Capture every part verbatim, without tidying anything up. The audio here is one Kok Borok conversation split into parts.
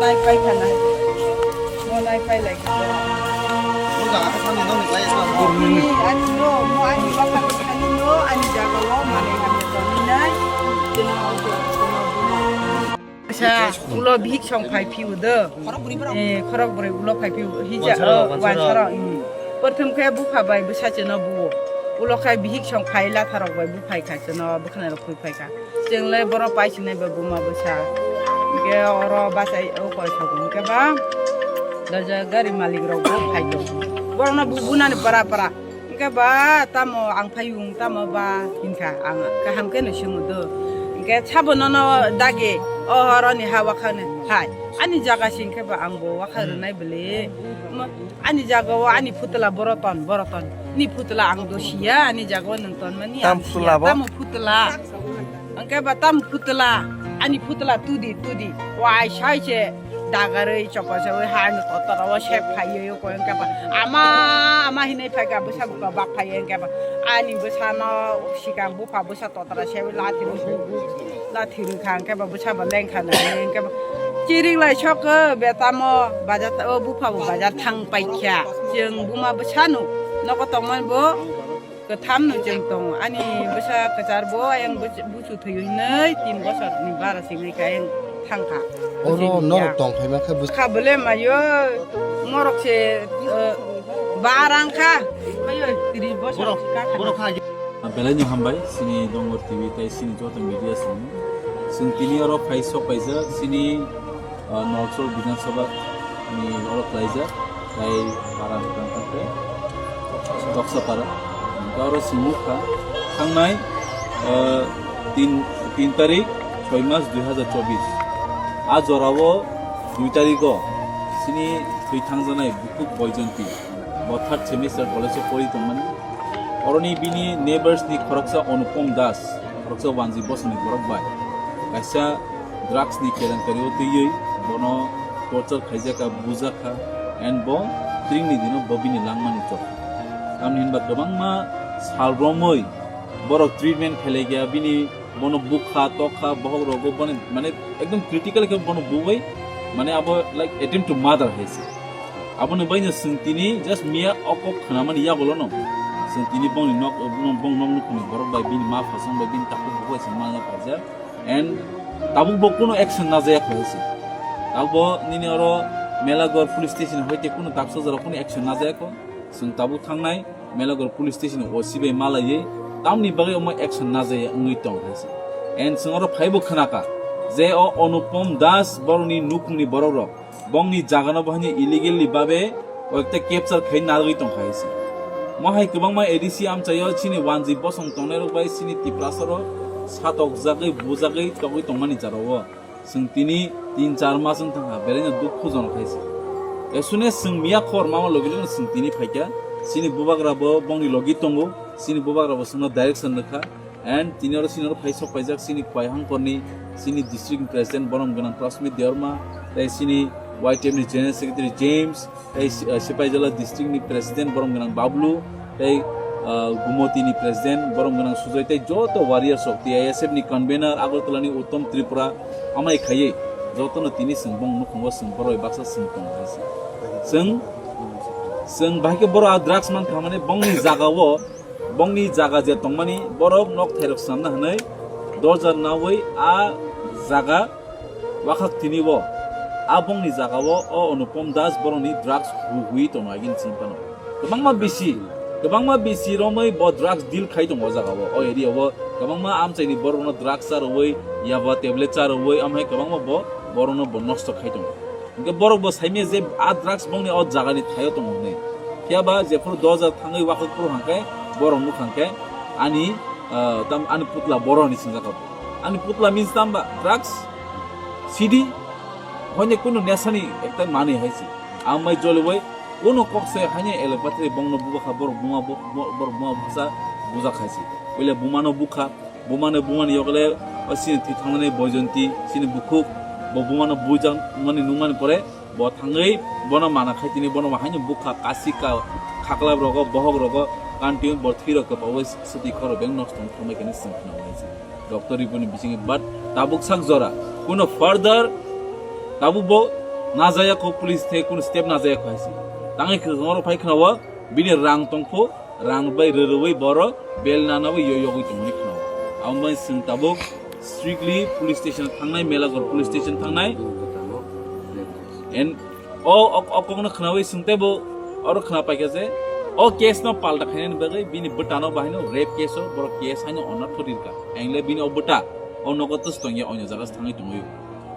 Nai pai kha nai. Mo nai pai lai kha. Ani no, mo ani bapha ani no, ani jaga o manai hamya tongwi nai. Sa ulo bihik song phai phiu do. Eh, khorok bwrwi ulo phai phiu. Hija, wansaro, oh, wansaro, wansaro. Hmm. Prothom khe bupha bai bwsa cheno buo. Ulo khai bihik song phai latharok bai buphai kha cheno bwkhwnai rok khui phai kha. Chwng le bono paisinai ba buma bwsa. Hwnkhe oro bachai o koi sogo hwnkhe ba doja gari malik rok bo phai tongo. Borokno bu bunani para para. Hwnkhe ba tamo ang phaiung tamo ba hinkha ang kaham khe no swngo do. Hwnkhe sabo nono dagi o horoni ha wakhani hai ani jaga singkhe ba ang bo wakha rwnai bwle. Mo-, ani jaga o ani phutla boro ton, boro ton. Ni phutla ang do siya, ani jaga o nwng ton mani. Tam ang phutla siya. Bo? Tamo phutla. Hwnkhe ba tam phutla, ani phutla tudi, tudi. Wai sai se dagarwi chokol se wi ha ni kotor o sep phaiyo yo ko hwnkhe ba. Ama, ama hinai phai ka bwsa buka bak phaiyo hwnkhe ba. Ani bwsa no sikang bupha bwsa totra se wi lathi wi bu, bu, lathi wi kha hwnkhe ba bwsa ba leng kha nai hwnkhe ba. Chiring lai sok o betamo bazar o bupha bo bazar thang pai kha. Chwng buma bwsa no nogo tongmani bo. Kwtham no chwng tongo. Ani bwsa kwchar bo ayang bwch-, buchu thwiwi nai tin bosor ni bara singwi kha ayang thang kha. Oro norok tong phai ma khe bwsa. Kha bwle mayo morok se, eh, barang kha. Mayo tris bosor borok, si kha kha. Borok kha. Belai no hambai sini Dongor T V tai sini joto media sini. Sing tini oro phai sok paijak sini ah, Nalsor Bidhan Sabha ni oro khlaijak, tai para hwnkha khe Toksa para. Hwnkhe oro simi nukha, thangnai, ah, tin, tin tarik, soi mas, dui hazar chobis. A jorao dui tarigo sini thwi thangjaknai bukhuk Boijonti, bo third semester college o pori tongmani. Oroni bini neighbors ni khoroksa Anupam Das, khoroksa wanjwi bosongni borok bai kaisa drugs ni kelenkari o twiwi bono torture khaijakha, bujakha, and bo tring ni dino bo bini langmani chokha. Tamni hinba kwbangma sal romwi borok treatment khailaiya, bini Bono bukha, tokha, bohok rogo bono, mane, ekdom critical khe bono bubai, mane, abo, like, attempt to murder hai se. Aboni baino chwng tini just miya o kok khnamani yagulono chwng tini bongni nok, bong nok nukhungni borok bai, bini ma phasong bai, bini takhuk bubai se manya paijak. And tabuk bo kuno action najaya kho hai se. Tabuk bo nini oro Melagor police station hoite kuno taksa jora kuno action najaya kho. Chwng tabuk thangnai Melagor police station O C bai malaiwi tamni bagwi omo action najaya wngwi tong hai se. And chwng oro phaibo khnakha je o Anupam Das borokni nukhungni borok rok bongni jagano bo haino illegally babe koyekta capture khai narwgwi tong hai se. Mo hai kwbangma A D C amchaio chini wanjwi bosong tongnai rok bai chini Tiprasa rok satokjagwi bujagwi tongwi tongmani jora o. Chwng tini tin char mas wng thangkha, beraino dukhu jonok hai se. As soon as chwng miya khobor mama logi logi chwng tini phaikha, chini bubagra bo bongni logi tongo, chini bubagra bo chwngno direction rwkha, and tini oro chini oro phai sok paijak chini Khowai Hangkhorni, chini district president borom gwnang Prasmit Debbarma, tei chini Y T F ni general secretary James, tei si-, ah, Sipaijala district ni president borom gwnang Bablu, tei, ah, Gumoti ni president borom gwnang Sujoy, tei joto warriors rok, T I S F ni convener Agartala ni Uttom Tripura, amai khaiwi jotono tini chwng bong nukhungo chwng borok bai baksa chwng tong hai se. Chwng, chwng bahai khe borok a drugs man kha mani bongni jaga o, bongni jaga je tongmani borok nok thairok swnamna hwnwi dorja naui a jaga Wakhak tini bo, a bongni jaga o, o Anupam Das borokni drugs hu-, hui tono agini simi phano. Kwbangma bisi, kwbangma bisi romwi bo drugs deal khai tongo o jaga o, o area o. Kwbangma amchaini borokno drugs charwui, yaba tablet charwui, amhai kwbangma bo borokno bo nosto khai tongo. Hwnkhe borok bo saimya je a drugs bongni o jagani thaio tongo hwnwi. Phiyaba jephuru doja thangwi wakhak phuru hwnkhe borok nukha hwnkhe ani, ah, tam ani putla borokni swngjak kha. Ani putla means tamba drugs, sidi, hoine kunu nesani ekta manwi hai se. Amai jolibai kunu kok se haine allopathy bongno bubakha borok buma bo-, bo-, borok buma buksa bujak hai se. Puila bumano bukha, bumano bumani yokle o sini thwi thangnani Boijonti, sini bukhuk, bo bumano bujak mani nungmani pore, bo thangwi bono mana khai tini bono haino bukha kasika khaklap rogo, bohok rogo, kanti bo thwi rok kwpawoi swtwi khoro beng nosto wng thangbai kani swng khna hai se. Doctor report ni bisingo, but tabuk sak jora kuno further tabuk bo najaya kho, police the kuno step najaya kho hai se. Tangwi khwrwng oro phai khna o bini rang tongkho, rang bai rwrwi borok bel nanawi yo yogwi tongmani khna o. Abo bai swng tabuk strictly police station thangnai, Melagor police station thangnai. And o, o, o kokno khnawi swng teibo oro khna paikha je o case no palta khainani bagwi bini bwtano bahaino rape case o borok case haino onat photirka. Engle bini o bwta o nogo tus tongya onya jaga thangwi tongwi.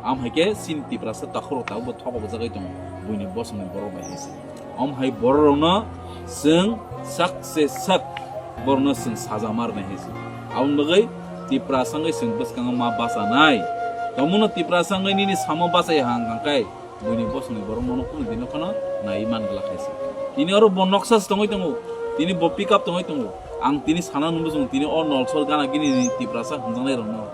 Am hai khe chini Tiprasa takhoro tabuk bo thokok jagwi tongo buini bosongni borok bai hai se. Om hai borok rokno chwng sak se sak borokno chwng saja marnai hai se. Aboni bagwi Tiprasa wngwi chwng bwskango ma bachanai. Tomono Tiprasa wngwi nini samo bachai hang hangkai. Buini bosongni borok mono kunu dino kheno naiwi man glak hai se. Tini oro bo noksa se tongwi tongo, tini bo pick up tongwi tongo. Ang tini sana nungwi tongo, tini o nolsor gana gini ni Tiprasa hwnjaknai rokno.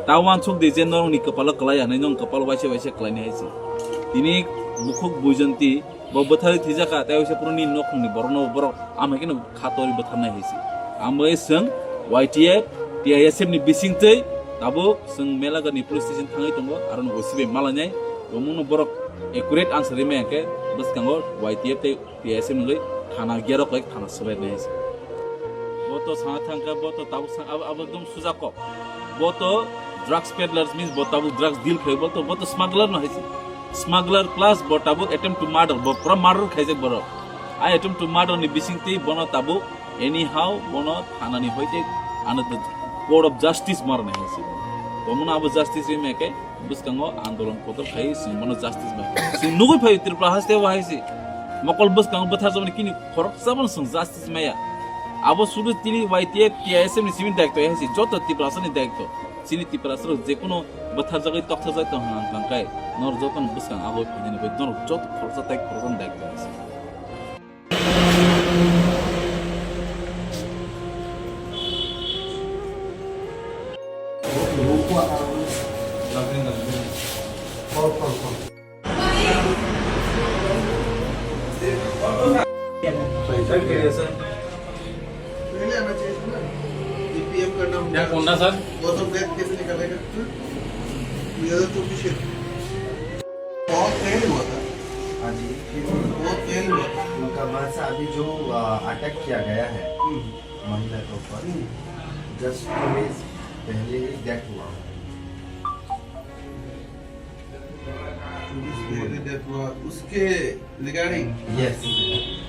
Ta uansuk di je norokni kwpalo kwlai ya hinwi, nwng kwpal waisa waisa kwlainai hai se. Tini bukhuk Buijonti bo bwtharwi thwijakha, tei waisa phuru nini nokhungni borokno borok amhai kheno kha torwi bwtharnai hai se. Ambai chwng Y T F, T I S F ni bisingtwi tabuk chwng Melagarni police station thangwi tongo, aro no O C bai malainai. Omono borok accurate answer rimai hwnkhe bwskango Y T F tei T I S F ni wngwi thana giya rok bai thana swbainai hai se. Bo to sana thangkha, bo to tabuk sang abo, abo ekdom suja kok. Bo to drugs peddlers means bo tabuk drugs deal khai, bo to, bo to smuggler no hai se. Smuggler plus bo tabuk attempt to murder, bo pura murder khaijak borok. A attempt to murder ni bisingtwi bono tabuk anyhow bono thanani hoite ano the court of justice marnai hai se. Bomono abo justice rimai khe bwskango andolon kotor khai chwng bono justice bai. Chwng nugui phai Tripura haste o hai se. Mokol bwskango bwtharjakmani kini khoroksa bono chwng justice maya. Abo sudu tini Y T F, T I S F ni simi daitw hai se, joto Tiprasa ni daitw. Chini Tiprasa rok jekono bwtharjagwi tokthajak tong hwnka hwnka khe, norok jotono bwskang abo phainani bai norok joto khoroksa tai khoroksa ni daitw hai se. कौन था सर? वो सब गैस कैसे निकालेगा? दो हज़ार चौबीस के। बहुत पहले हुआ था। हाँ जी, फिर बहुत पहले हुआ था। उनका बाद से अभी जो, आ, अटैक किया गया है हम्म। महिला के ऊपर, हम्म। जस्ट टू डेज पहले ही डेथ हुआ। टू डेज पहले डेथ हुआ, उसके रिगार्डिंग? यस।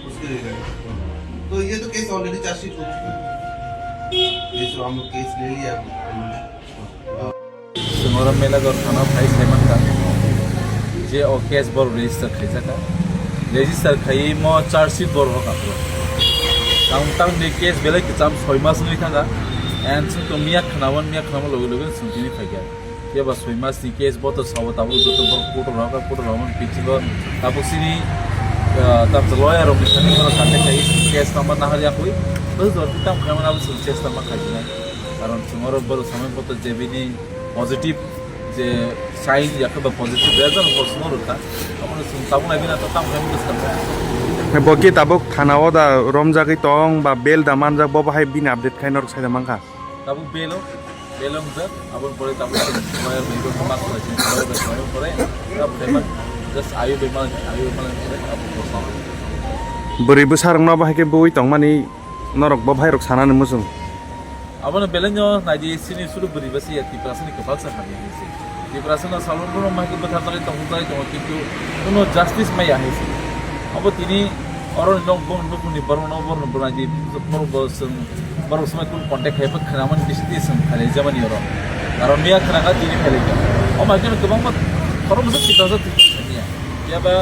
उसके रिगार्डिंग। तो ये तो केस ऑलरेडी चार्जशीट हो चुका है। ये तो हम लोग केस ले लिया अभी। Chwng oro Melagor thana phai sai mankha je o case bo register khaijak kha. Register khaiwi mo charge sheet bo rohor kha phuru. Tang tang ni case belai kwcham soi mas wngwi thangkha. And chwng to miya khnawan, miya khnama logi logi chwng tini phaikha. Phiya ba soi mas ni case bo to sabo tabuk joto borok court o rohor kha, court o rohormani bisingo tabuk chini, ah, tamsa lawyer rok ni thani bono contact khai case tangma nahar yakwi. Bo jor tang khaimani abo chwng case tangma khaijinai. Karon chwng oro borok samai bo to jebini positive je sign yakhe ba positive result bo chwngno rwkha. Abono chwng tabuk nai bina to tamo hai bwskango. Bo khe tabuk thana o da romjagwi tong ba bail da manjak, bo bahai bini update khai norok sai da mankha. Tabuk bail o, bail o wngjak, aboni pore tabuk chwng lawyer bai rok ma khlai chwng lawyer bai khlai pore, tabuk khlai ma, just ayo bai ma, ayo bai ma pore, tabuk bo sa. Bwrwi bwsa rokno bahai khe bui tongmani norok bo bahai rok sanani muchung. Abono belai no naidi, chini sulu bwrwi ba se ya Tiprasa ni kwpal sa hamya hinwi se. Tiprasa no salon bono mai khe bwthar jagwi tong jagwi tongo, kintu kuno justice maya hinwi se. Abo tini oro ni nok bong nukuni borok no borok no bwrwi di borok bo chwng borok swmai kun contact khai bw khwnamani bisingtwi chwng khailai jamani oro. Karon miya khwnakha tini khailai kha. O mai kheno kwbangma khoroksa Tiprasa twi khaimya. Phiya ba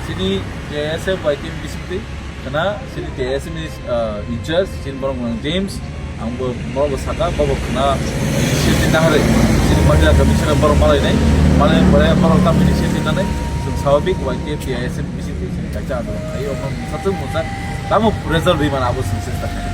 chini K S F Y T F bisingtwi Khna, chini T S M ni, ah, in charge, chini borok mwnang James, ang bo, borok bo saka, bo bo khna, initiative nang re, chini Mahila Commission borok malai nai, malai pore borok tam initiative nang nai, chwng swababik Y T F T I S M bising twi chini kaisa andolon khai, omo mungsa chwng mungsa, tamo result ri mana abo chwng chesta khai.